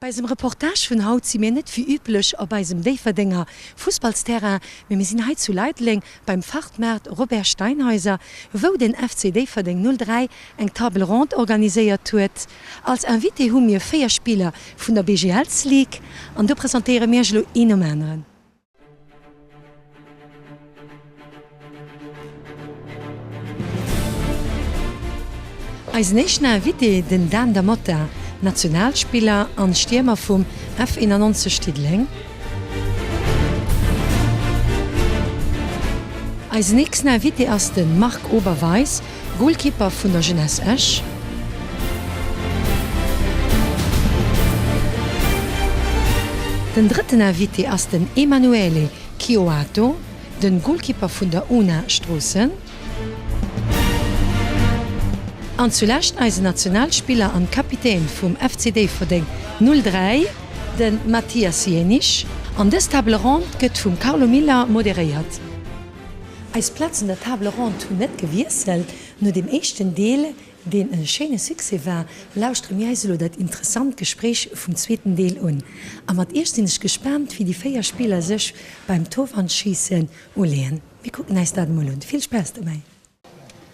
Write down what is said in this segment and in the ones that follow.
Bei eisem Reportage vun haut si mir net wéi üblech op eisem Déifferdenger Fussballsterrain, mee mir sinn hei zu Leideleng beim Fachtmaart Robert Steinhäuser, wou den FC Déifferdeng 03 eng Table ronde organiséiert huet. Als Invité hu mir 4 Spiller vun der BGL's Ligue an do presentéiere mir iech elo een nom aneren. Eisen éischten Invité, den Dan Da Motta, Nationalspiller an Stiermer vum F 91 Diddeleng. Eisen nächsten Invité ass de Marc Oberweis, Goalkeeper vun der Jeunesse Esch. Den drëtten Invité ass den Emanuele Chioato, den Goalkeeper vun der una Stroossen. An zulescht eisen Nationalspiller an Kapitän vum FC Déifferdeng 03, den Mathias Jenisch. An dës Table Ronde gëtt vum Carlo Miller moderéiert. Eis Plazen der Table Ronde hunn net gewiesselt. No deem éischten Deel, deen e schéine Succès war, lauschtere mir eis elo dat interessant Gespréich vum zweeten Deel un. A mat iech sinn ech gespaant, wéi déi 4 Spiller sech beim Torwandschiessen uleeën. Mir kucken äis dat emol un. Vill Spaass dobäi!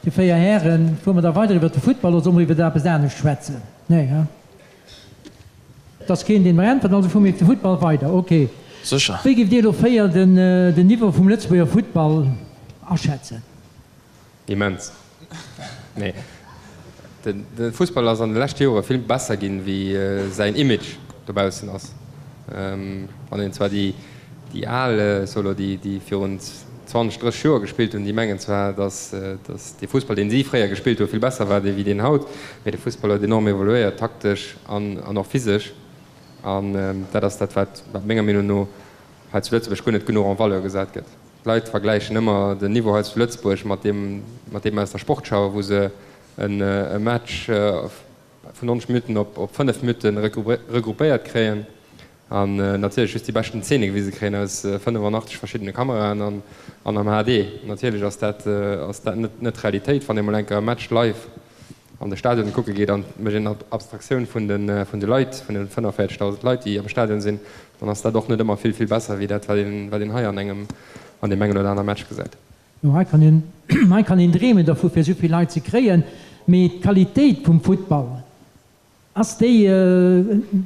Dir 4 Hären, fuere mer da weider iwwert de Futtball oder solle mer iwwert eppes anescht schwätzen? Nee, he? Et ass keen, deen mer äntwert, also fuere mir iwwert de Futtball weider. Ok. Sécher. Wéi géift Dir elo 4 den den Niveau vum Lëtzebuerger Futtball aschätzen? Immens. Nee. De Fussball ass an de leschte Jore vill besser ginn, wéi säin Image dobaussen ass. Wann een zwar déi Déi al Solo, déi déi virun 20, 30 Joer gespillt hunn, déi mengen zwar, datt dee Fussball, deen si fréier gespillt hunn, vill besser war wéi deen haut, mee de Fussball huet enorm evoluéiert, taktesch an och physesch. An dat ass dat, wat menger Meenung no hei zu Lëtzebuerg guer net genuch en valeur gesat gëtt. D'Leit vergläichen ëmmer den Niveau hei zu Lëtzebuerg mat deem mat deem aus der Sportschau, wou se e Match vun 90 Minutten op 5 Minutte regroupéiert kréien. An natierlech just déi beschten Zeene gewise kréien aus 85 verschiddene Kameraen an am HD. Natierlech ass dat ass dat net net d'Realitéit. Wann ee mol eng Kéier e Match live an de Stadion kucke geet an et mécht een Abstraktioun vun de vun de Leit, vun de 45.000 Leit déi am Stadion sinn, dann ass dat och net ëmmer vill vill besser wéi dat wat een wat een hei an engem an deem engen oder aner Match gesäit. Jo, hei kann een hei kann een dreemen dervu fir esou vill Leit ze kréien, mee d'Qualitéit vum Futtball, Ass déi,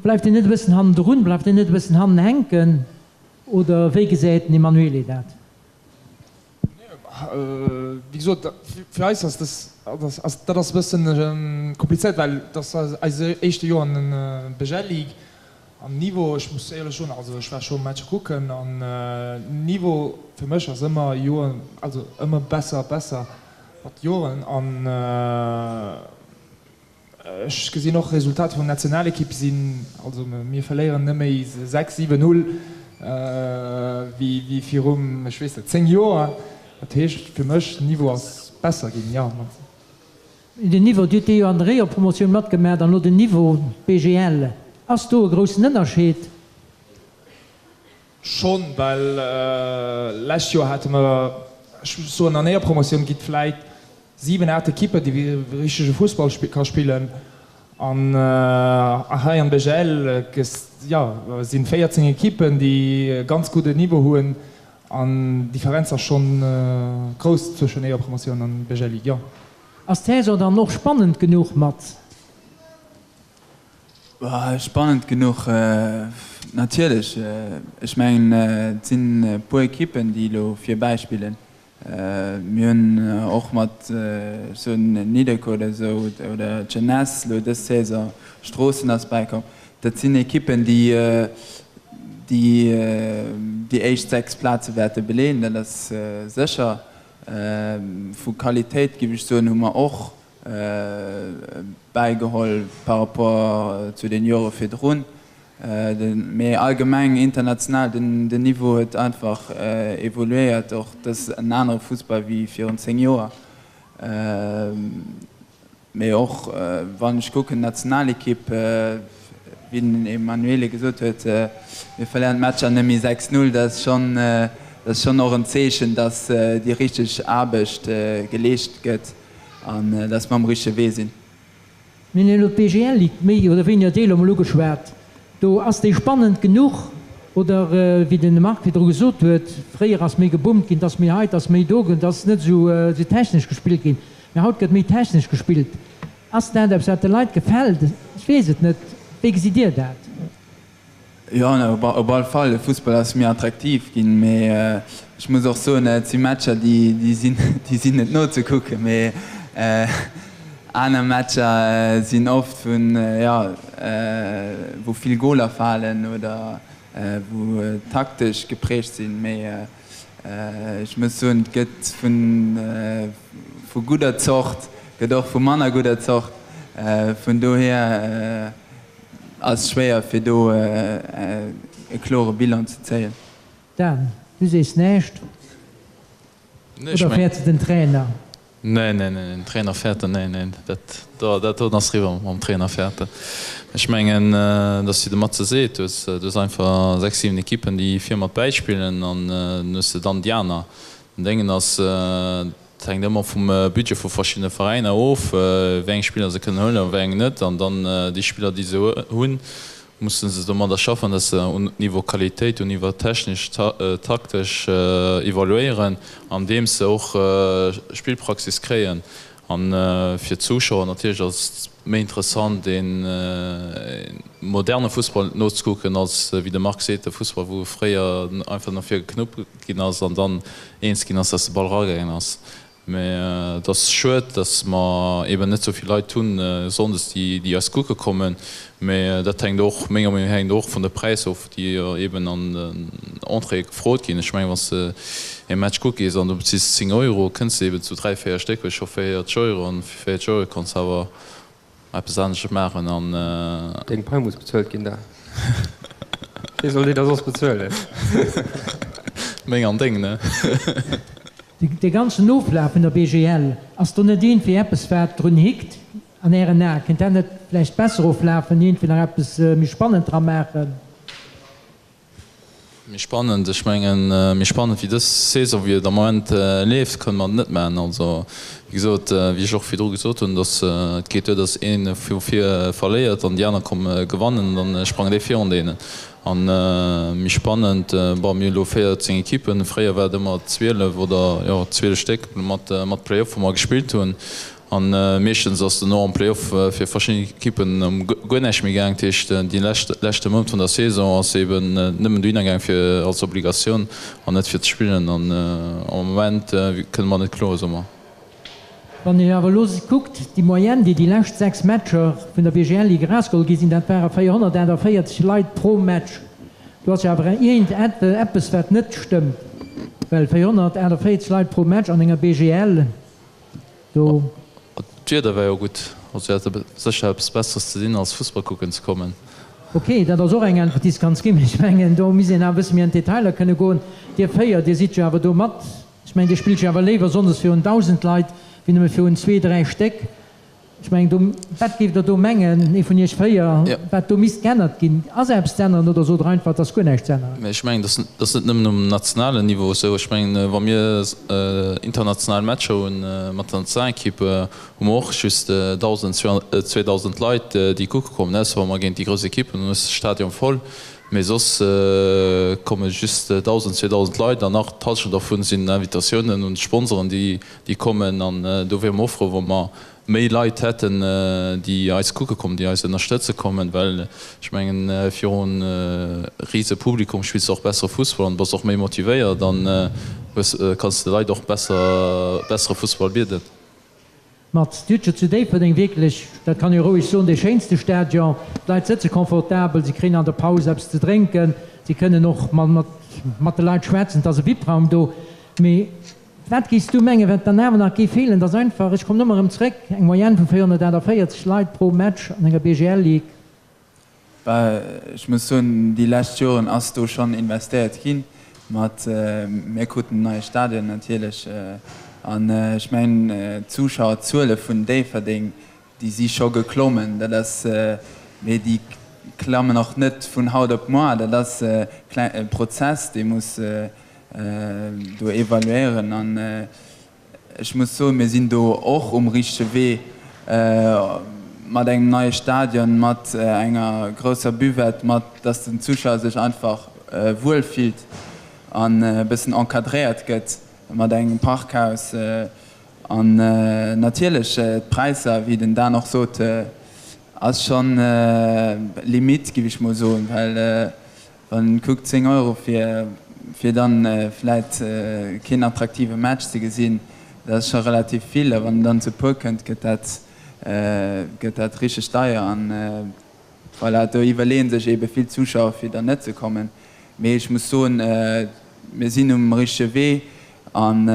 bleift déi net e bëssen hannendrun, bleift déi net e bëssen hannen hänken oder wéi gesäit den Emanuele dat? Wéi gesot, fir eis ass dës, dat ass e bëssen komplizéiert, well et ass eise éischte Joer an der BGL Ligue an Niveau, ech muss éierlech soen, also ech war scho Matcher kucken an Niveau fir mech ass ëmmer Joer, also ëmmer besser, besser mat Joren an. Ech gesinn och Resultater vun Nationalekipp sinn, also mir verléieren net méi 6, 7, 0 wéi virum, ech weess net, 10 Joer. Dat heescht fir mech, den Niveau ass besser ginn, jo. Den Niveau, Dir hutt dee jo an der Éierepromotioun matgemaach an elo den Niveau BGL, ass do e groussen Ënnerscheed? Schonn, well lescht Joer hate mer, ech soen an Éierpromotioun gitt vläit 7, 8 Ekippen, déi richtege Fussball ka spillen an hei am BGL jo si 14 Ekippen, déi e ganz gudden Niveau hunn an d'Differenz ass schonn grouss zwëschen Éierpromotioun an BGL Ligue, jo. Ass d'Saison dann och spannend genuch mat? Spannend genuch, natierlech. Ech mengen, et sinn e puer Ekippen, déi elo virbäi spillen. Mir hunn och mat, ech soen, Nidderkuer oder esou oder d'Jeunesse elo dës Saison, Stroossen ass bäikomm. Dat sinn Ekippen, déi déi déi éischt 6 Plaze wäerte beleeën, dat ass sécher. Vu Qualitéit, géif ech soen, hu mer och bäigeholl par rapport zu den Jore virdrun. Mee allgemeng international, den Niveau huet einfach evoluéiert. Och dat ass en anere Fussball wéi virun 10 Joer. Mee och wann ech kucken, d'Nationalekipp, wéi den Emanuele gesot huet, mir verléieren d'Matcher net méi 6, 0, dat ass schonn, dat ass schonn och en Zeechen, datt déi richteg Aarbecht geleescht gëtt. An dass mer um richtege Wee sinn. Mir hunn elo d'BGL-Ligue méi oder wéiniger deelomol ugeschwat. Do ass déi spannend genuch oder wéi den Marc virdru gesot huet, fréier ass méi gebummt ginn, et ass méi hei, et ass méi do, et ass net esou technesch gespillt ginn, mee haut gëtt méi technesch gespillt. Ass dat eppes wat de Leit gefält? Ech weess et net. Wéi gesitt Dir dat? Jo, op all Fall, de Fussball ass méi attraktiv ginn, mee ech muss och soen, et si Matcher, déi sinn net nozekucken, mee aner Matcher sinn oft vun, jo, wou vill Goler falen oder wou taktesch geprägt sinn, mee ech muss soen, et gëtt vu gudder Zort, gëtt och vu manner gudder Zort, vun dohier. Ass schwéier fir do e klore Bilan ze zéien. Dan, du sees näischt? Oder fäerts de den Trainer? Nee, nee, nee, den Trainer fäerten, nee, nee, dat dat doten ass eriwwer mam Trainer fäerten. Ech mengen, dass wéi de Matze seet, du hues, du hues einfach 6, 7 Ekippen, déi vir mat bäispillen an dann hues de dann déi aner. Den Déngen ass, Et hänkt ëmmer vum Budget vu verschiddene Veräiner of, wéi eng Spiller se kënnen huelen a wéi eng net. An dann déi Spiller, déi se hunn, musse se domadder schaffen, datt se um Niveau Qualitéit, um Niveau technesch, taktesch evaluéieren, andeems se och Spillpraxis kréien. A fir d'Zuschauer natierlech ass et méi interessant, ee moderne Fussball nozekucken, als wéi de Marc seet, de Fussball, wou fréier einfach no vir geknuppelt ginn ass an dann eens ginn ass, dass de Ball eragaangen ass. Mä et ass schued, dass mer eben net esou vill Leit hunn sonndes, déi eis kucke kommen. Mä dat hänkt och, menger Meenung no, hänkt och vun de Präisser of, déi eben an den Entréeë gefrot ginn. Ech mengen, wann s de e Match kucke gees an du bezills 10 Euro, kënns de eben zu 3, 4 Stéck, hues scho 40 Euro an fir 40 Euro kanns de awer Eppes anesches maachen an. Deng Pai muss bezuelt ginn da. Wee soll déi da soss bezuelen? Meng an deng, ne? Dee ganzen Oflaf vun der BGL, ass do net iergendwéi eppes wat drun hickt an Ären Ae? Kéint dat net vläicht besser oflafen, iergendwéi nach eppes méi spannend dra maachen? Méi spannend, ech mengen, méi spannend wéi dës Saison, wéi et am Moment leeft, kënne mer et net maachen. Also, wéi gesot, wéi ech och virdru gesot hunn, dass et geet duer, dass ee vu vir verléiert an déi aner komme gewannen an da sprangt ee virun deenen. A méi spannend, bon, mir hu elo 14 Ekippen, fréier war et ëmmer 12 oder, jo, 12 Stéck mat Play-off, wou mer gespillt hunn. An meeschtens ass dono am Playoff fir verschidden Ekippen ëm guer näischt méi gaang. Dat heescht, déi lescht leschte Mount vun der Saison ass eben nëmmen dohinner gaang fir als Obligatioun an net fir ze spillen. An am Moment kënne mer net kloen, soe mer. Wann een awer elo kuckt, déi Moyenne, déi déi lescht 6 Matcher vun der BGL Ligue erausgeholl gi sinn, dat ware 448 Leit pro Match. Do ass jo awer iergend eppes, wat net stëmmt, well 448 Leit pro Match an enger BGL, Do. D'Wieder war jo gutt, also si hate sécher eppes Besseres ze dinn als Fussball kucken ze kommen. Ok, dat ass och eng Äntwert déi s kanns ginn, mee ech mengen do misst een awer e bësse méi an d'Detailer kënne goen. Dir 4, dir sidd jo awer do mat, ech mengen dir spillt jo awer léiwer sonndes virun 1.000 Leit wéi nëmme virun zwee, dräi Stéck. Ech mengen do, wat géift Der do mengen, ee vun Iech 4, wat do misst geännert ginn? Ass eppes ze änneren oder sot Der einfach, et ass guer näischt ze änneren? Mä ech mengen, dat ass net nëmmen um nationalen Niveau esou. Ech mengen, wa mir international Matcher hunn mat der Nationalekipp, hu mer och just 1.000, 2.000 Leit, déi kucke kommen, ausser wa mer géint déi grouss Ekippen hunn, ass de Stadion voll. Mee soss komme just 1.000, 2.000 Leit an nach d'Hallschent dervun sinn Invitatiounen un d'Sponsoren, déi déi kommen. An do wiere mer och frou, wa mer méi Leit hätten, déi eis kucke kommen, déi eis ënnerstëtze kommen, well ech mengen, virun rise Publikum spills de och bessere Fussball an bass och méi motivéiert an hues, kanns de Leit och besser, bessere Fussball bieden. Mat Dir hutt jo zu Déifferdeng wierklech, dat kann ee roueg soen, dee schéinste Stadion. D'Leit sëtze confortabel, si kréien an der Paus eppes ze drénken, si kënnen och mat de Leit schwätzen, et ass e VIP-Raum do. Mee Wat géifs du mengen, wat dann awer nach géif feelen? Et ass einfach, ech kommen ëmmer erëm zréck, eng Moyenne vu 448 Leit pro Match an enger BGL-Ligue. Bah, ech muss soen, déi lescht Joren ass do schonn investéiert ginn. Mat, mir kruten en neie Stadion natierlech. An ech mengen, d'Zuschauerzuele vun Déifferdeng, déi si scho geklommen. Dat ass, mee déi klammen och net vun haut op moar. Dat ass e Prozess, dee muss do evaluéieren an ech muss soen, mir sinn do och um richtege Wee. mat engem neie Stadion, mat enger grousser Buvette, mat dass den Zuschauer sech einfach wuel fillt an e bëssen encadréiert gëtt mat engem Parkhaus. An natierlech d'Präisser, wéi den Dan och sot, ass schonn limite, giff ech mol soen, well wann een kuckt 10 Euro fir fir dann vläit keen attraktive Match ze gesinn, dat ass scho relativ vill. A wann en dann zu puer kënnt, gëtt dat gëtt dat richteg deier. An voilà, do iwwerleeën sech eebe vill Zuschauer fir dann net ze kommen. Mee ech muss soen, mir sinn um richtege Wee an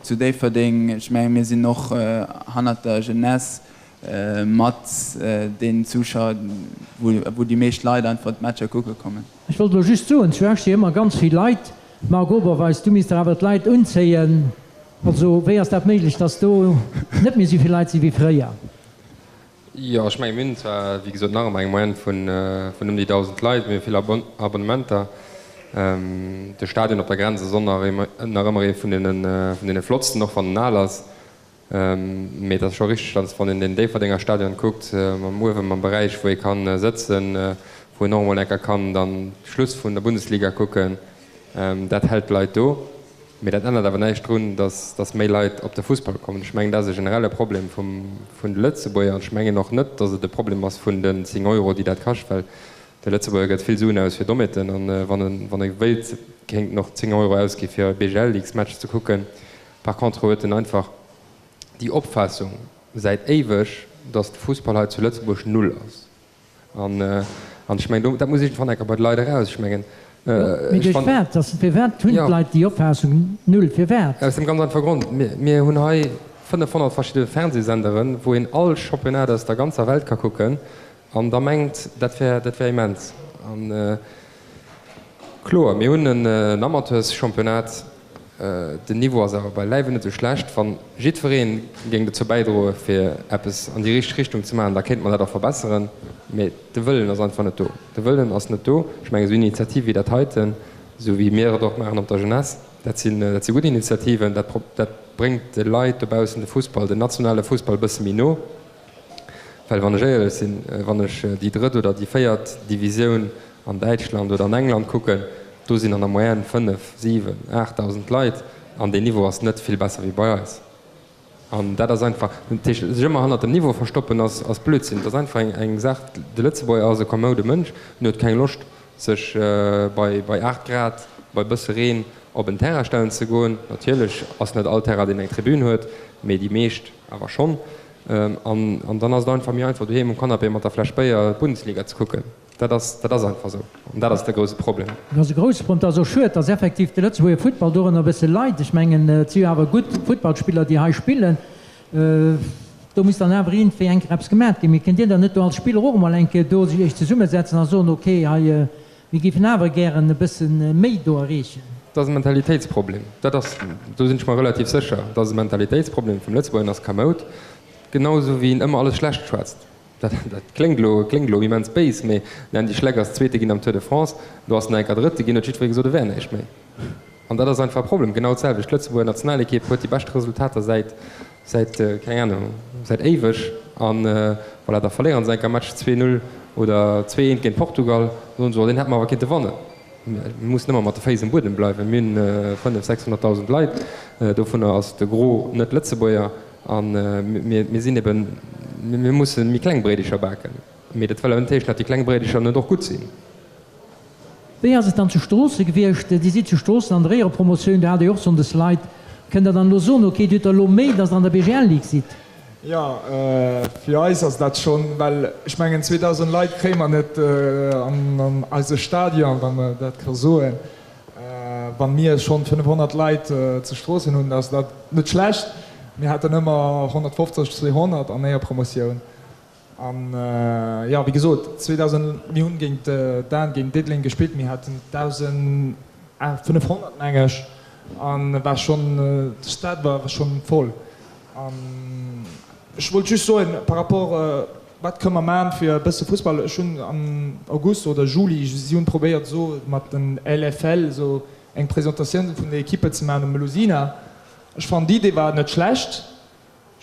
zu Déifferdeng, ech mengen, mir sinn och hannert der Jeunesse mat deenen Zuschauer, wou déi meescht Leit einfach d'Matcher kucke kommen. Ech wollt elo just soen, zu Esch si ëmmer ganz vill Leit. Marc Oberweis, du misst der awer d'Leit unzéien. Also wéi ass dat méiglech, datt do net méi esou vill Leit si wéi fréier? Jo, ech mengen, mir hunn zwar, wéi gesot, nach ëmmer eng Moyenne vun ëm déi 1.000 Leit. Mir hu vill Abonnementer. De Stadion op der Grenz ass och nach ëmmer ee vun deene flottsten, och wann en al ass. Mee et ass scho richteg, datt wann een den Déifferdenger Stadion kuckt, mam uewe mam Beräich, wou ee ka sëtzen, wou een och emol eng Kéier kann dann Schluss vun der Bundesliga kucken, dat hält d'Leit do. Mee dat ännert awer näischt drun, datt datt méi Leit op de Fussball kommen. Ech mengen, dat ass e generelle Problem vum vun de Lëtzebuerger. An ech mengen och net, datt et e Problem ass vun den 10 Euro, déi dat kascht, well de Lëtzebuerger gëtt vill Suen aus fir Dommheeten. An wann en wann e wéilt, kéint en och 10 Euro ausgi fir e BGL-Ligue-Match ze kucken. Par contre huet en einfach déi Opfaassung säit éiweg, datt de Fussball hei zu Lëtzebuerg null ass. An an ech mengen, do, dat muss iergendwann eng Kéier bei de Leit eraus. Ech mengen, Mee duerch wat? Dass, firwat hunn d'Leit déi Opfaassung null? Firwat? Aus dem ganz einfache Grond, Mir, mir hunn hei 500 verschidde Fernsehsenderen, wou een all Championnat aus der ganzer Welt ka kucken, an da mengt, dat wär, dat wär immens. An kloer, mir hunn en Amateurschampionnat, den Niveau ass awer beiläiwe net esou schlecht. Wa jiddweree géing dozou bäidroe fir eppes an déi richteg Richtung ze maachen, da kéinte mer dat och verbesseren. Mee de Wëllen ass einfach net do. De Wëllen ass net do. Ech mengen, esou Initiative wéi dat heiten, esou wéi mir et och maachen op der Jeunesse, dat sinn, dat si gutt Initiativen. Dat, dat bréngt de Leit dobaussen de Fussball, den nationale Fussball e bësse méi no. Well wann ech éierlech sinn, wann ech déi drëtt oder déi véiert Divisioun an Däitschland oder an England kucken, do sinn an der Moyenne 5, 7, 8.000 Leit an deen Niveau ass net vill besser wéi bei eis. An dat ass einfach, dat heescht, sech ëmmer hannert dem Niveau verstoppen ass Blödsinn. Et ass einfach eng Saach, de Lëtzebuerger ass e kommoude Mënsch, en huet keng Loscht sech bei 8 Grad, bei bësse Reen op en Terrain stellen ze goen. Natierlech ass net all Terrain deen eng Tribün huet, mee déi meescht awer schonn. An dann ass et einfach méi einfach, doheem um Canapé mat der Fläsch Béier d'Bundesliga ze kucken. Dat ass, dat ass einfach esou. An dat ass de grouse Problem. Dat ass e grouse Problem. Et ass och schued, dass effektiv de Lëtzebuerger Futtball dorënner e bësse leit. Ech mengen, et si jo awer gutt Futtballspiller, déi hei spillen. Do misst dann awer iergendwéi eng Kéier eppes gemaat ginn. Mee kënnt Dir dann net do als Spiller och emol eng Kéier do Iech zesummesetzen a soen, okay, hei, Mir géifen awer gären e bësse méi do erreechen. Dat ass e Mentalitéitsproblem. Dat ass, do sinn ech mer relativ sécher, dat ass e Mentalitéitsproblem vum Lëtzebuerger. En ass kamoud, genau esou wéi en ëmmer alles schlecht schwätzt. Dat, dat kléngt elo, kléngt elo immens béis, mee den Andy Schleck ass Zweete ginn am Tour de France, do ass en enker Drëtte ginn, huet jiddweree gesot, e wär näischt méi. An dat ass einfach e Problem. Genau d'selwecht, d'Lëtzebuerger Nationalekipp huet déi bescht Resultater säit, säit, keng Ahnung, säit éiweg. An voilà, da verléieren se enker Match 2, 0 oder 2, 1 géint Portugal. Da soen se, oh, deen hätte mer awer kinnte wannen. Mir mussen ëmmer mat de Féiss um Buedem bleiwen. Mir hunn 500, 600.000 Leit, dovunner ass de Gros net Lëtzebuerger. A mir, mir sinn eben, mir musse méi kleng Bréidecher baken. Mee dat wëll awer net heeschen, datt déi kleng Bréidecher net och gutt sinn. Wéi ass et dann zu Stroossen gewiescht? Dir sidd zu Stroossen an der Éierepromotioun, do hat Dir jo och sonndes Leit. Kënnt Der dann elo soen, ok, Dir hutt der elo méi, datt Der an der BGL Ligue sidd? Jo, fir eis ass dat schonn, well ech mengen 2.000 Leit kréie mer net an eise Stadion, wann mer dat ka soen. Wa mir schonn 500 Leit zu Stroossen hunn, da ass dat net schlecht. Mir haten ëmmer 150, 200 an Éierepromotioun. An jo, wéi gesot, 2000, mir hunn géint d'An, géint Diddeleng gespillt, mir haten 1.500, meng ech, an war schonn, de Stade war schonn voll. An ech wollt just soen, par rapport, wat kënne mer maachen, fir e bësse Fussball, ech hunn am August oder Juli, si hunn probéiert esou mat den LFL esou eng Presentatioun vun der Equippe ze maachen um Melusina. Ech fannen d'Idee war net schlecht.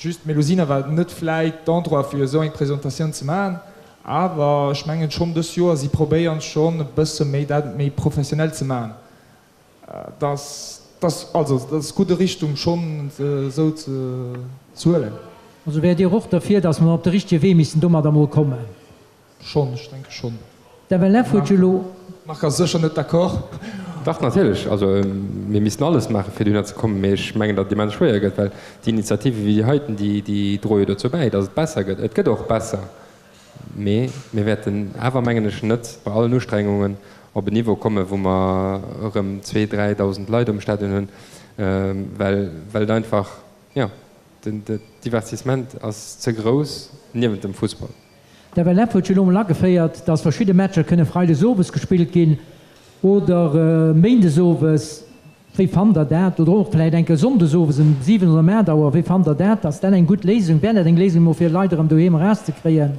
Just d'Melusina war net vläit d'Endroit fir esou eng Presentatioun ze maachen, awer ech mengen schonn dës Joer, si probéieren schonn e bësse méi dat méi professionell ze maachen, dass dass also dat ass gudde Richtung schonn esou ze huelen. Also wäert Dir och derfir, dass mer op de richtege Wee missten domadder mol kommen? Schonn, ech denke schonn. D'FLF huet jo elo. Marc ass sécher net d'accord. Dach, natierlech. Also mir missten alles maachen, fir dohinner ze kommen. Mee ech mengen, datt et immens schwéier gëtt, well déi Initiative wéi déi heiten, déi, déi droe jo dozou bäi, datt et besser gëtt. Et gëtt och besser, mee mir wäerten awer, mengen ech, net bei allen Ustrengungen op en Niveau kommen, wou mer erëm zwee-, 3.000 Leit um Stadion hunn, well, well et einfach, jo, den Divertissement ass ze grouss niewent dem Fussball. D'FLF huet jo elo mol ageféiert, dass verschidde Matcher kënne freides owes gespillt ginn oder méindes owes. Wéi fannt der dat? Oder och vläicht eng Kéier sonndes owes ëm 7 oder ëm 8 Auer. Wéi fannt der dat? Ass dat eng gutt Léisung? Wär dat eng Léisung mol fir Leit erëm doheem erauszekréien?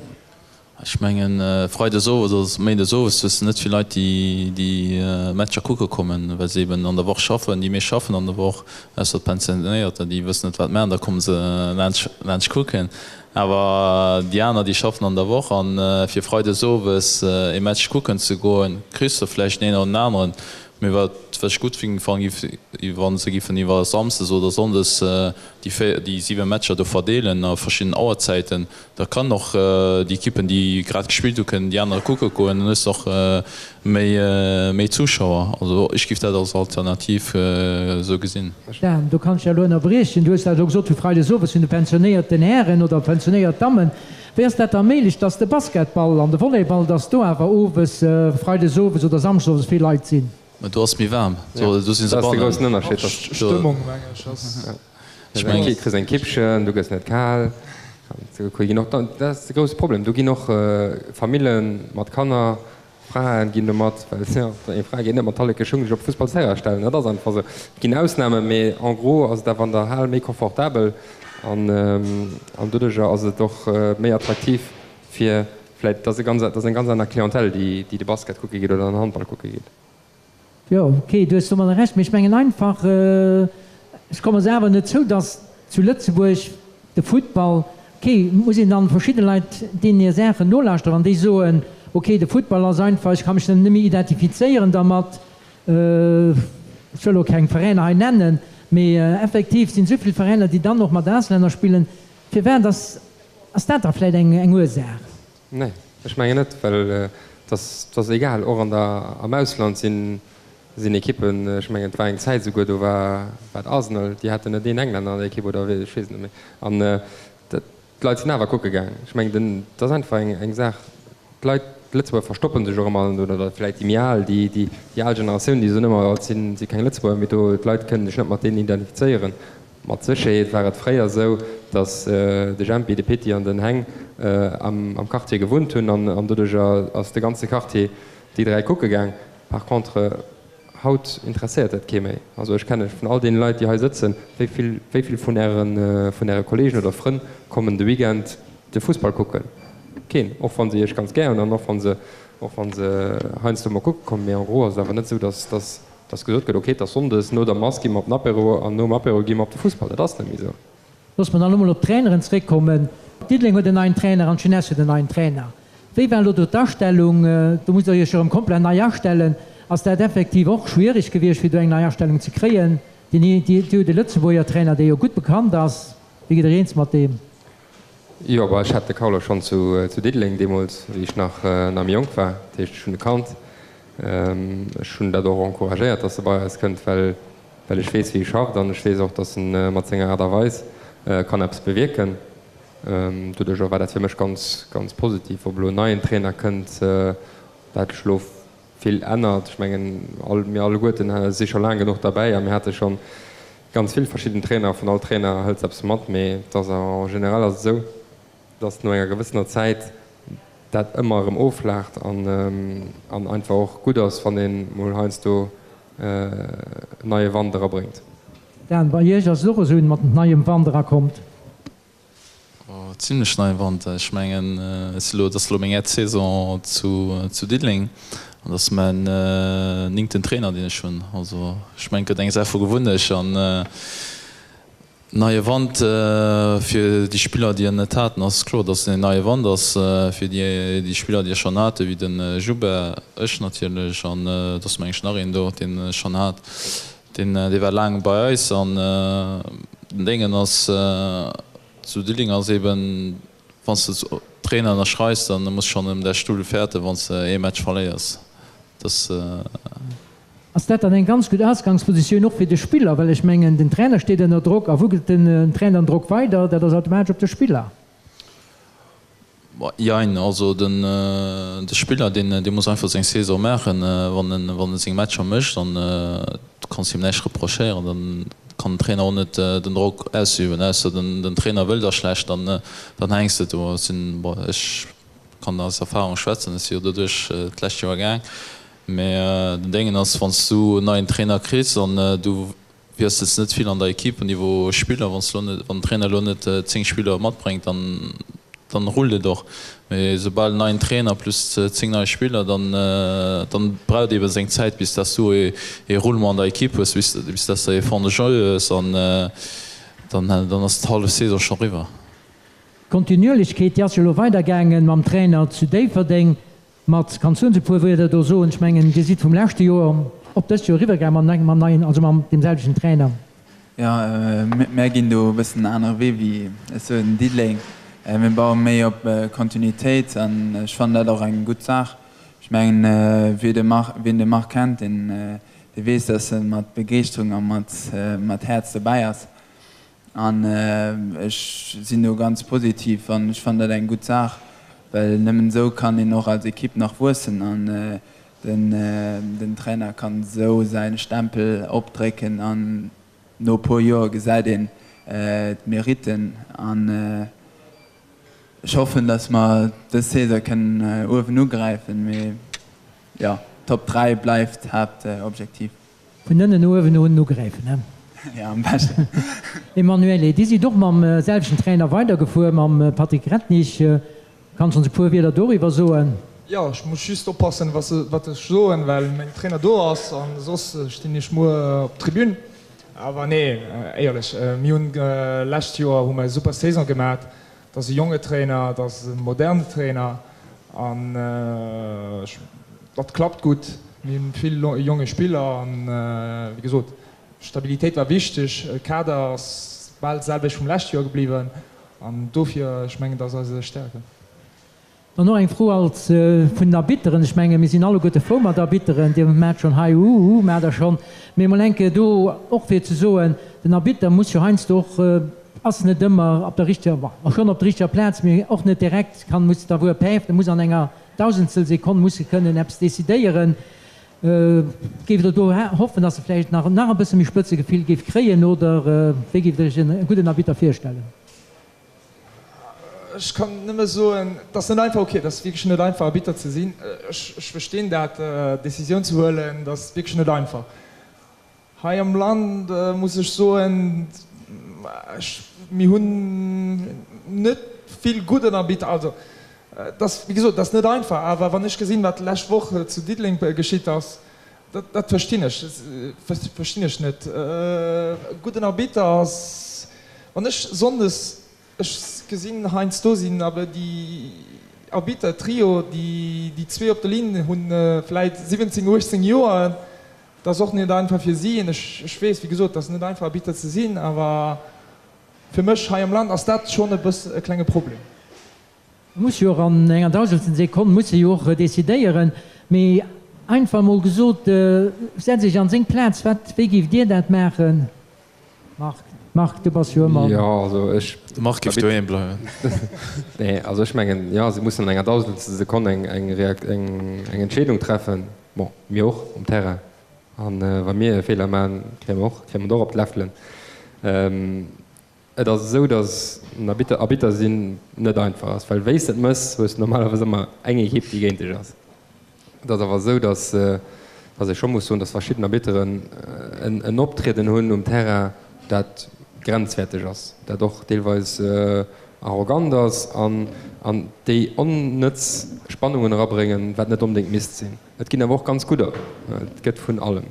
Ech mengen freides owes oder méindes owes hues de net vill Leit déi déi Matcher kucke kommen, well se eben an der Woch schaffen. Déi meescht schaffen an der Woch, ausser d'Pensionéierter, déi wëssen net wat maachen, da komme se laanscht laanscht kucken. Awer déi aner, déi schaffen an der Woch an fir freides owes ee Match kucken ze goen, kriss de vläicht deen een oder den aneren. Mee wat ech gutt fannen giff, wa se giffen iwwer samsdes oder sonndes déi 4, déi 7 Matcher do verdeelen a verschidden Auerzäiten, da kann och déi Ekippen, déi grad gespillt hu, kënnen déi aner kucke goen, dann hues de och méi, méi Zuschauer. Also ech giff dat als Alternativ esou gesinn. Dan, do kann ech der elo ënnerbriechen. Du hues dat elo gesot vu freides owes vun de pensionéierten Hären oder pensionéiert Dammen. Wéi ass dat da méiglech, dass de Basketball an de Volleyball, dass do awer owes, freides owes oder samschdes owes vill Leit sinn? Mä do ass méi waarm, do si se bannen. Dat ass de groussen Ënnerscheed. D'Stëmmung, meng ech, ass. Ech mengen, du kriss eng Kippchen, du gëss net kal. Dat ass de grousse Problem. Do ginn och Famille mat Kanner. Fraen ginn do mat, well jo, eng Fra geet net mat halleke Schung sech op Fussballsterrain stellen, dat ass einfach esou. Et ginn Ausnamen, mee en gros ass et awer an der Hal méi confortabel an an doduercher ass et och méi attraktiv fir vläit, dat ass e ganz, dat ass eng ganz aner Clientèle, déi déi de Basket kucke geet oder den Handball kucke geet. Jo, ok, du hues domadder Recht, mee ech mengen einfach, ech komme se awer net zou, datt zu Lëtzebuerg de Futtball, ok, muss een dann verschidde Leit deenen hir Saachen nolauschteren, wann déi soen, ok, de Futtball ass einfach, ech ka mech net méi identifizéieren dermat, ech wëll elo keng Veräiner hei nennen, mee effektiv sinn esou vill Veräiner, déi dann och mat Auslänner spillen, firwat ass ass dat da vläicht eng Ursaach? Nee, ech mengen net, well et ass, et ass egal, och an der, am Ausland sinn, sinn Ekippen, ech mengen et war eng Zäit esouguer, do war, war et Arsenal, déi haten net een Englänner an der Ekipp oder wéi, ech weess et net méi. An dat, d'Leit sinn awer kucke gaang. Ech mengen den, et ass einfach eng, eng Saach, d'Leit, d'Lëtzebuerger verstoppe sech och ëmmer, oder vläicht déi méi al, déi, déi, déi al Generatioun, déi soen ëmmer, oh, et sinn, si keng Lëtzebuerger, mee do, d'Leit kënnen sech net mat deenen identifizéieren. Mat Sécherheet war et fréier esou, datt de Jempi, de Pitti an den Heng am Quartier gewunnt hunn an doduercher ass de ganze Quartier déi 3 kucke gaang. Par contre, haut interesséiert dat kee méi. Also ech kenne vun all deene Leit, déi hei sëtzen, wéi vill, wéi vill vun äre, vun äre Kollegen oder Frënn kommen de Weekend de Fussball kucken? Keen. Och wa se iech ganz gär hunn an och wa se, och wa se heiansdo mol kucke kommen. Mee en gros ass et awer net esou, datt, datt Dass gesot gëtt, ok, et ass Sonndes, no der Mass gi mer op den Apéro an nom Apéro gi mer op de Fussball. Dat ass net méi esou. Loosse mer dann elo mol op d'Traineren zeréckkommen. Diddeleng huet en neien Trainer an d'Jeunesse huet en neien Trainer. Wéi war elo do d'Astellung? Do musst Der Iech jo erëm komplett nei astellen. Ass dat effektiv och schwierig gewiescht, fir do eng nei Astellung ze kréien? Dir hutt e Lëtzebuerger Trainer, dee jo gutt bekannt ass. Wéi gitt Der eens mat deem? Jo, bah, ech hat de Carlo schonn zu Diddeleng deemools, wéi ech nach nach méi jonk war. Dat heescht, ech hunn e kannt. Ech hunn dat och encouragéiert, dass e bei eis kënnt, well well ech weess, wéi e schafft an ech weess och, dass en mat senger Aart a Weis kann eppes bewierken. Doduercher war dat fir mech ganz ganz positiv. Ob elo en neien Trainer kënnt, dat ech elo vill ännert. Ech mengen, all mir alleguerten si scho laang genuch derbäi a mir hate schonn Ganz vill verschidden Trainer, vun all Trainer hëls eppes mat, mee et ass en général ass et esou, dass no enger gewëssener Zäit dat ëmmer erëm offlaacht an an einfach och gutt ass, wann een mol heiansdo neie Wand erabréngt. Dan, bei iech ass et och esou mat neiem Wand erakommt? Zimlech neie Wand. Ech mengen, et ass elo meng éiert Saison zu Diddeleng an dat ass mäin néngten Trainer, deen ech hunn. Also ech mengen, et gëtt eng Saach vu Gewunnecht an. Neie Wand fir déi Spiller, déi en net haten, ass kloer, datt en neie Wand ass. Fir déi Spiller, déi e schonn haten, wéi de Joubert, ech natierlech, an et ass meng ech nach een do, deen e schonn hat, deen dee war laang bei eis. An den Déngen ass zu Diddeleng ass eben, wann s de Trainer ënnerschreis, dann muss schonn ëm däi Stull fäerten, wann s de ee Match verléiers. Dass. Ass dat dann eng ganz gutt Ausgangspositioun och fir de Spiller? Well ech mengen, den Trainer steet ënner Drock a wou gëtt den Trainer den Drock weider? Dat ass automatesch op de Spiller. Jein, also den de Spiller deen dee muss einfach seng Saison maachen. Wann en wann en seng Matcher mécht, dann kanns de him näischt reprochéieren. Dann kann den Trainer och net den Drock ausüben, ausser den den Trainer wëll der schlecht, dann dann hänks de do. Sinn bon ech kann aus Erfahrung schwätzen, ech si jo doduerch d'lescht Joer gaang. Mee den Déngen ass, wann s du en neien Trainer kriss an du wiessels net vill an der Equipe au Niveau Spiller, wann s lo net, wann den Trainer elo net 10 Spiller matbréngt, dann dann rullt et och. Mee soubal en neien Trainer plus 10 nei Spiller, dann dann braucht eebe seng Zäit bis dass du ee Roulement an der Equipe hues, bis bis dass de ee Fond de jeu hues an dann dann ass d'hallef Saison scho riwwer. D'Kontinuierlechkeet, déi ass jo elo weidergaangen mam Trainer zu Déifferdeng. Mats, kanns du ons e puer Wierder do soen? Ech mengen, Dir sidd vum leschte Joer op dëst Joer eriwwer gaang mam neien, also mam deem selwechten Trainer. Jo, mär ginn do e bëssen en anere Wee wéi, ech soen, Diddeleng. Mir baue méi op Kontinuitéit an ech fannen dat och eng gutt Saach. Ech mengen, wien de Marc, wien de Marc kennt, deen, dee weess, dass e mat Begeeschterung a mat, mat Häerz dobäi ass. An ech sinn do ganz positiv an ech fannen dat eng gutt Saach, well nëmmen esou kann een och als Ekipp nach wuessen an den Trainer kann esou säi Stempel opdrécken an no e puer Joer gesäit een d'Meritten an ech hoffen, datt mer dës Saison kënnen uewen ugräifen, mee jo, Top 3 bleift Haaptobjektiv. Vun ënnen uewen un ugräifen, he? Jo, am beschten. Emanuele, Dir sidd och mam selwechten Trainer weidergefuer, mam Patrick Grettnich. Kanns ons e puer Wierder doriwwer soen? Jo, ech muss just oppassen, wat ech soen, well mäin Trainer do ass an soss stinn ech muer op d'Tribün. Awer nee, éierlech, mir hunn lescht Joer hu mer e super Saison gemat. Et ass e jonge Trainer, et ass e moderne Trainer an dat klappt gutt. Mir hunn vill jonge Spiller an, wéi gesot, Stabilitéit war wichteg. Kader ass bal d'selwecht vum leschte Joer gebliwwen an dofir, ech mengen, dat ass eise Stärke. Dann och eng Fro als vun den Arbitteren. Ech menge mir sinn alleguerte frou mat Arbitteren. Dir maacht schonn hei Uhu, maacht der schonn. Mee emol eng Kéier do och fir ze soen, den Arbitter muss jo heiansdo och, ass net ëmmer op der richteger, bon, schonn op der richteger Plaz, mee och net direkt kann, muss da wou e päift, e muss an enger Dausendstel Sekonn muss e kënnen eppes decidéieren. Géift Der do hoffen, dass e vläicht nach nach e bësse méi Spëtzegefill géif kréien oder wéi géift Der Iech e gudden Arbitter virstellen? Ech kann nëmme soen, et ass net einfach, ok, et ass wierklech net einfach Arbitter ze sinn. Ech verstinn dat, Decisioun ze huelen, dat ass wierklech net einfach. Hei am Land muss ech soen, ech, mir hunn net vill gudden Arbitter. Also et ass, wéi gesot, et ass net einfach, awer wann ech gesinn, wat d'lescht Woch zu Diddeleng geschitt ass, dat, dat verstinn ech, verstinn ech net. E gudden Arbitter ass, wann ech sonndes, ech gesinn heiansdo sinn awer déi Arbitter, Trio, déi, déi zwee op der Linn hunn vläit 17, 18 Joer, dat ass och net einfach fir si. An ech, ech weess, wéi gesot, et ass net einfach Arbitter ze sinn, awer fir mech hei am Land ass dat schonn e bëss e klenge Problem. E muss jo och an enger Dausendsten Sekonn muss e jo och decidéieren. Mee einfach emol gesot, setz Iech an seng Plaz, wat, wéi géift Dir dat maachen? Marc, Marc, du bass jo ëmmer. Jo, also ech. De Marc géif doheem bleiwen. Nee, also ech mengen, jo, si mussen an enger Dausendsten Sekonn eng, eng Reak-, eng, eng Entscheedung treffen. Bon, mir och um Terrain. A wa mir e Feeler maachen, kréie mer och, kréie mer et och op d'Läffelen. Et ass esou, datt en Arbitter, Arbitter sinn net einfach ass, well wéi s de et mëss, hues de normalerweis ëmmer eng Ekipp, déi géint dech ass. Et ass awer esou, datt, datt ee scho muss soen, datt verschidden Arbitteren en, en Optrieden hunn um Terrain, dat grenzwäerteg ass, dat och deelweis arrogant ass an, an déi onnëtz Spannungen erabréngen, wat net onbedéngt misst sinn. Et ginn awer och ganz gudder, et gëtt vun allem.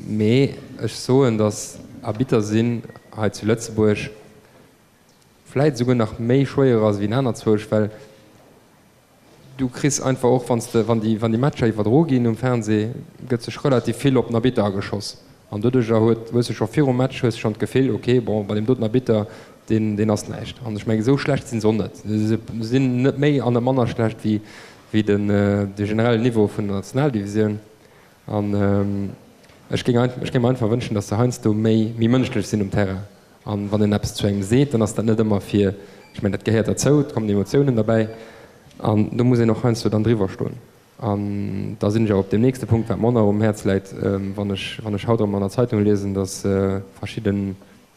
Mee ech soen, datt. Arbitter sinn hei zu Lëtzebuerg vläit esouguer nach méi schwéier ass wéi en anerzwousch, well du kriss einfach och, wann s de, wann déi, wann déi Matcher iwwerdro ginn um Fernseh, gëtt sech relativ vill op den Arbitter ageschoss an doduercher huet, hues de scho virum Match hues de schonn d'Gefill, ok, bon, bei deem doten Arbitter, deen, deen ass näischt. An ech mengen, esou schlecht sinn se och net. Se sinn net méi an net manner schlecht wéi, wéi den, de generellen Niveau vun der Nationaldivisioun. An ech géing, ech géing mer einfach wënschen, datt se heiansdo méi, méi mënschlech sinn um Terrain. An wann een eppes zu engem seet, dann ass dat net ëmmer fir, ech mengen, dat gehéiert derzou, et kommen Emotiounen derbäi an do muss een och heiansdo dann driwwer stoen. An da sinn ech awer op deem nächste Punkt, wat mer och nach um Häerz läit, wann ech, wann ech haut erëm an der Zeitung liesen, datt verschidden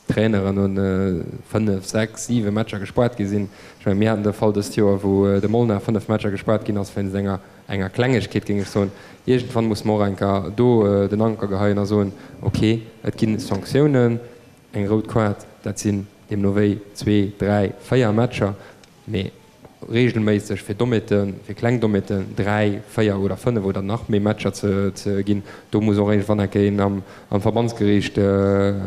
Traineren un 5, 6, 7 Matcher gespaart gi sinn. Ech mengen, mir haten de Fall dëst Joer, wou de Molnar 5 Matcher gespaart ginn ass wéinst enger, enger Klengegkeet, géing ech soen. Iergendwann muss mer och eng Kéier do den Anker geheien a soen, okay, et gi Sanktiounen, Eng rout Kaart, dat sinn deemno wéi zwee, dräi, véier Matcher, mee reegelméisseg fir Dommeten, fir kleng Dommeten, dräi, véier oder fënnef oder nach méi Matcher ze ginn. Do muss och iergendwann eng Kéier een am Verbandsgeriicht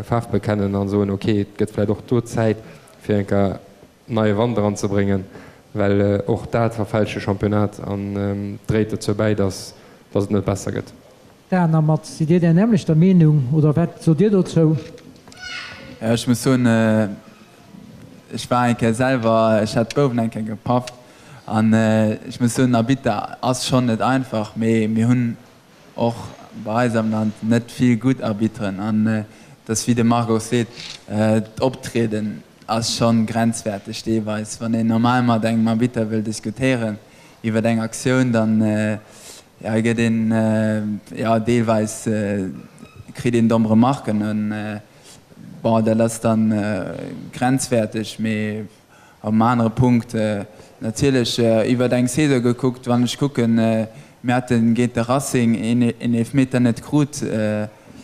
Faarf bekennen a soen, ok, et gëtt vläicht och do Zäit fir eng Kéier neie Wand eranzebréngen, well och dat verfälscht de Championnat an dréit dozou bäi, datt et net besser gëtt. Dan a Mats, sidd Dir där nämmlechter Meenung oder wat sot Dir dozou? Jo, ech muss soen, ech war eng Kéier selwer, ech hat d'Bouwen eng Kéier gepaff an ech muss soen, Arbitter ass schonn net einfach, mee mir hunn och bei eis am Land net vill gutt Arbitteren an et ass wéi de Marc och seet, d'Optrieden ass schonn grenzwäerteg deelweis. Wann een normal mat engem Arbitter wëll diskutéieren iwwer eng Aktioun, dann jo gëtt een jo deelweis kritt een domm Remarken an bon dat ass dann grenzwäerteg. Mee op en anere Punkt natierlech iwwer eng Saison gekuckt, wann ech kucken, mir hate géint de Racing een Eelfmeter net krut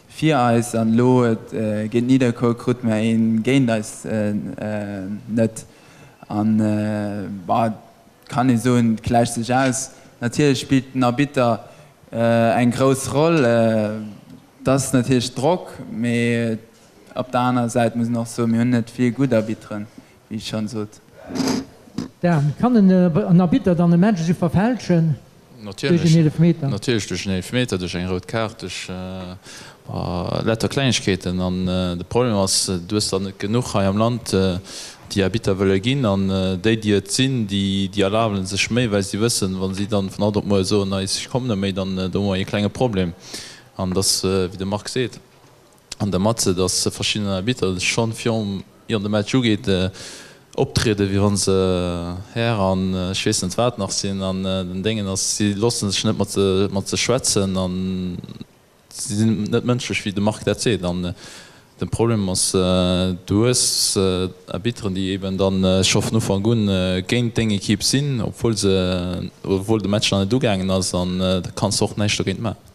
fir eis an elo géint Nidderkuer krute mer een géint eis net an bon kann ee soen, et gläicht sech aus. Natierlech spillt den Arbitter eng grouss Roll, et ass natierlech Drock, mee op der anerer Säit muss een och soen, mir hunn net vill gutt Arbitteren, wéi ech schonn sot. Dan, kann en Arbitter dann e Match esou verfälschen duerch en Eelefmeter? Natierlech duerch en Eelefmeter, duerch eng rout Kaart, duerch lauter Klengegkeeten. An de Problem ass, du hues der net genuch hei am Land, déi Arbitter wëlle ginn. An déi, déi et sinn, déi erlaben sech méi, well si wëssen, wa si dann vun haut op muer soen, ech kommen net méi, dann do hu mer e klenge Problem. An et ass, wéi de Marc seet, an der Matze, dass verschidden Arbitter schonn virum ier de Match ugeet optrieden, wéi wann se Här an ech weess net wat nach sinn. An den Déngen ass, si loosse sech net mat sech schwätzen an si sinn net mënschlech, wéi de Marc dat seet. An de Problem ass, du hues Arbitteren, déi eben dann scho vun Ufank un géint deng Equipe sinn, obwuel se, obwuel de Match nach net ugaangen ass an da kanns de och näischt dogéint maachen.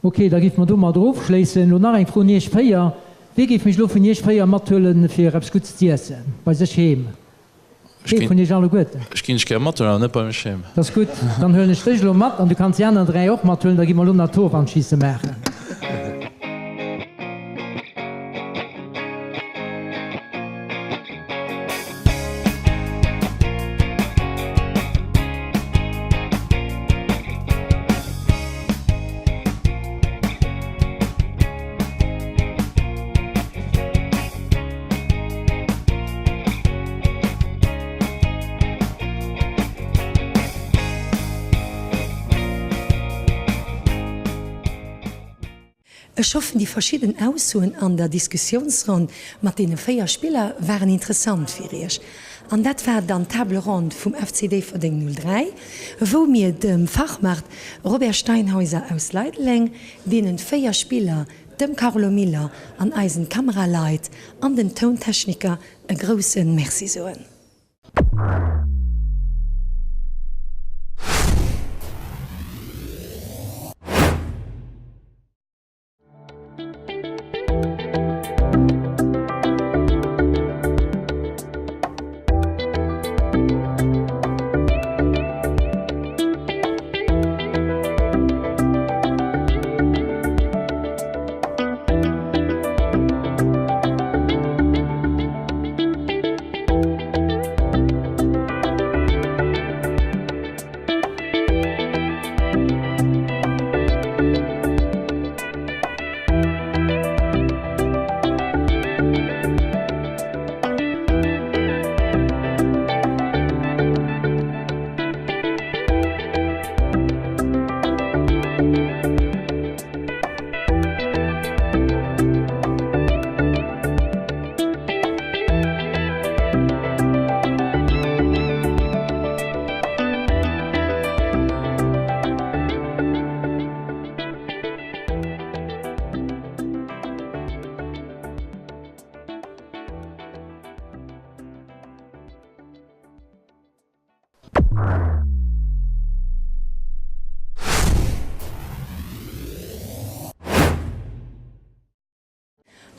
Ok, da géife mer domadder ofschléissen. Elo nach eng Fro un Iech 4, Wie géif mech elo vun Iech 4 mathuelen, fir eppes Guddes z'iessen bei sech heem? Kee vun Iech alleguerten? Ech ginn dech gär mathuelen, awer net bei mech heem. Dat ass gutt, dann huelen ech dech elo mat an du kanns déi aner 3 och mathuelen, da gi mer elo nach Torwandschiesse maachen. Ech hoffen déi verschidden Aussoen an der Diskussiounsronn mat deene 4 Spiller waren interessant fir iech. An dat war dann d'Table Ronde vum FC Déifferdeng 03, wou mir dem Fachmart Robert Steinhäuser aus Leideleng, deenen 4 Spiller, dem Carlo Miller an eisen Kameraleit an dem Tountechniker e groussen Merci soen.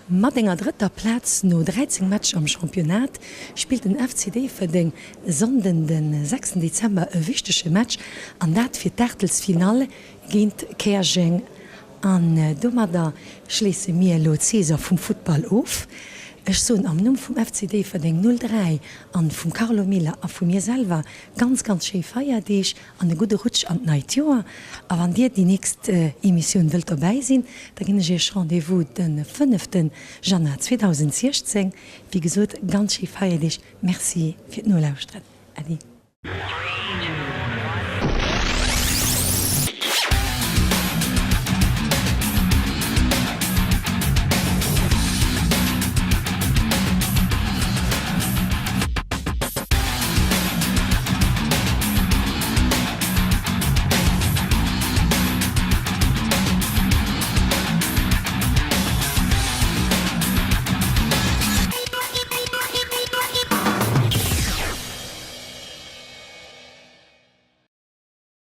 Mat enger drëtter Plaz no 13 Matcher am Championnat spillt den FC Déifferdeng e Sonnden de 6 Dezember e wichtege Match an dat fir d'Aachtelsfinall géint Käerjeng. An domadder schléisse mir elo d'Saison vum Futtball of. Ech soen am Numm vum FC Déifferdeng 03 an vum Carlo Miller a vu mir selwer ganz ganz schéi Feierdeeg an e gudde Rutsch an d'neit Joer. A wann dir déi nächst Emissioun wëllt dobäi sinn, da ginn ech iech Rendez-vous de fënnefte Januar 2016. Wéi gesot, ganz schéi Feierdeeg, merci fir d'Nolauschteren. Äddi.